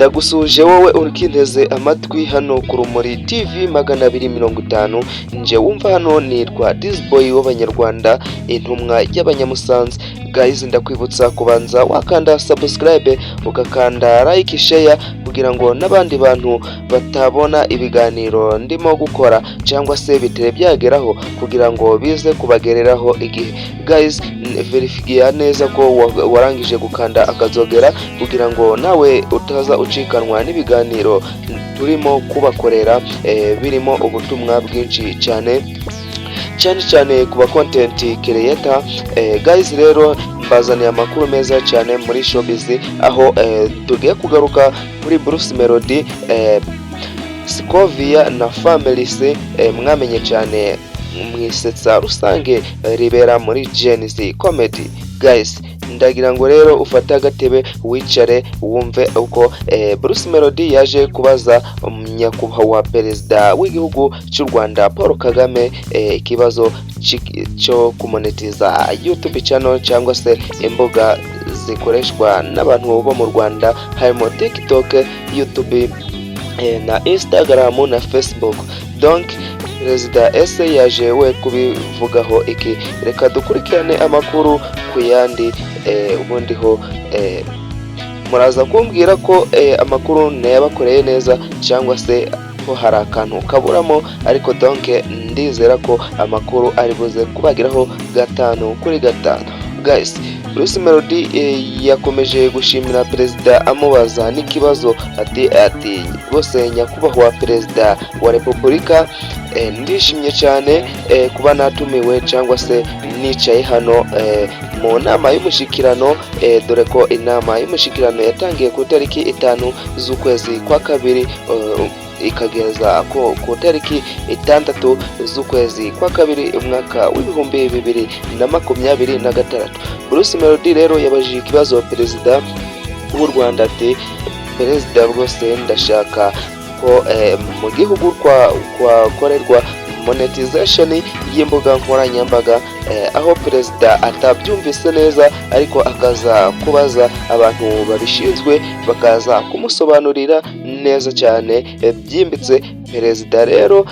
Ndagusuhuje wowe ukinteze amatwi hano ku Rumuri TV 250. Nje wumva hano nitwa Disboy w'Abanyarwanda, intumwa y'Abanyamusanze. Guys, ndakwibutsa kubanza wakanda subscribe, ugakanda like, share, kugira ngo n'abandi bantu batabona ibiganiro ndimo gukora cyangwa se bitari byageraho, kugira ngo bize kubagereraho igihe. Guys, verifiya neza ko warangije gukanda akazogera, kugira ngo nawe utaza ucikanwa n'ibiganiro turimo kubakorera, birimo ubutumwa bwinshi cyane, cyane cyane ku ba content creator. Guys, rero mbazaniye amakuru meza cyane muri showbiz, aho tugiye kugaruka kuri Bruce Melody, Scovia na Families, mwamenye cyane mu isetsa rusange ribera muri Gen-Z Comedy. Guys, ndagira ngo rero ufate agatebe wicare wumve uko Bruce Melody yaje kubaza nyakubahwa perezida w'igihugu cy'u Rwanda Paul Kagame ikibazo cyo kumonetiza YouTube channel cyangwa se imbuga zikoreshwa n'abantu bo mu Rwanda, harimo TikTok, YouTube na Instagram na Facebook. Donc perezida ese yaje we kubivugaho iki? Reka dukurikirane amakuru ku yandi. Ubundi ho muraza kumbwira ko amakuru nayabakoreye neza cyangwa se ko hari akantu kaburamo, ariko donc ndizera ko amakuru ari buze kubageraho gatanu kuri gatanu. Guys, Bruce Melody yakomeje gushimira perezida, amubaza n'ikibazo ati: "Rwose nyakubahwa perezida wa repubulika, ndishimye cyane kuba natumiwe cyangwa se nicaye hano mu nama y'umushyikirano, dore ko inama y'umushyikirano yatangiye ku itariki 5 z'ukwezi kwa kabiri, ikageza ku itariki 6 z'ukwezi kwa kabiri, umwaka w'2026." Bruce Melody rero yabajije ikibazo perezida w'u Rwanda ati: "Perezida, rwose ndashaka ko mu gihugu kwakorerwa monetization y'imbuga nkoranyambaga," aho perezida atabyumvise neza, ariko akaza kubaza abantu babishinzwe, bakaza kumusobanurira neza cyane byimbitse. Perezida rero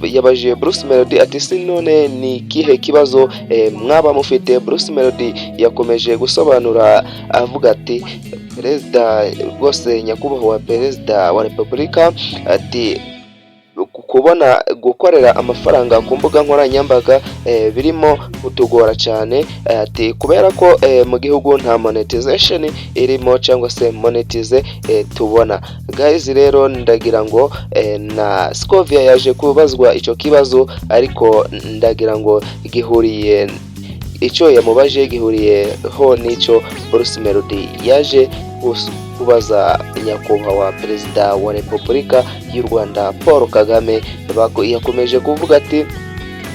yabajije Bruce Melody ati: "Si none ni ikihe kibazo mwaba mufite?" Bruce Melody yakomeje gusobanura avuga ati: "Perezida, rwose nyakubahwa perezida wa repubulika," ati, "kubona gukorera amafaranga ku mbuga nkoranyambaga birimo kutugora cyane," ati, "kubera ko mu gihugu nta monetization irimo cyangwa se monetize tubona." Guys, rero ndagira ngo na Scovia yaje kubazwa icyo kibazo, ariko ndagira ngo gihuriye, icyo yamubaje gihuriyeho n'icyo Bruce Melody yaje kubaza nyakubahwa perezida wa repubulika y'u Rwanda Paul Kagame. Yakomeje kuvuga ati,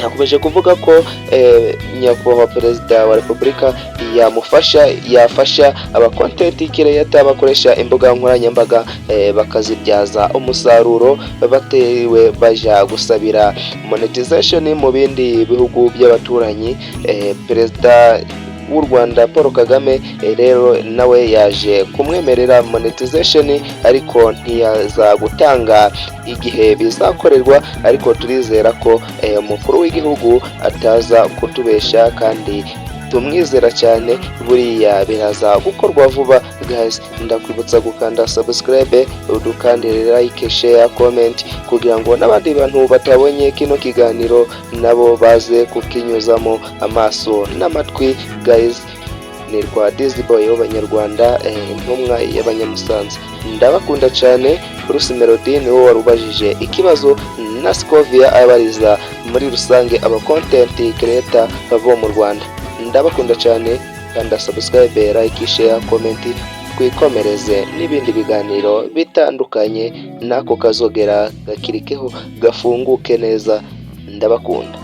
yakomeje kuvuga ko nyakubahwa perezida wa repubulika yamufasha, yafasha aba content creator bakoresha imbuga nkoranyambaga bakazibyaza umusaruro, batewe baja gusabira monetization mu bindi bihugu by'abaturanyi. Perezida w'u Rwanda Paul Kagame rero nawe yaje kumwemerera monetization, ariko ntiyaza gutanga igihe bizakorerwa, ariko turizera ko umukuru w'igihugu ataza kutubesha kandi tumwizera cyane, buriya biraza gukorwa vuba. Guys, ndakwibutsa gukanda subscribe, udukandire like, share, comment, kugira ngo n'abandi bantu batabonye kino kiganiro nabo baze kukinyuzamo amaso n'amatwi. Guys, nitwa Dizzy Boy w'Abanyarwanda, intumwa y'Abanyamusanze, ndabakunda cyane. Bruce Melody niwe wari ubajije ikibazo na Scovia abariza muri rusange aba content creator bo mu Rwanda. Ndabakunda cyane, kanda subscribe, like, share, comment, twikomereze n'ibindi biganiro bitandukanye. N'ako kazogera gakirikeho gafunguke neza. Ndabakunda.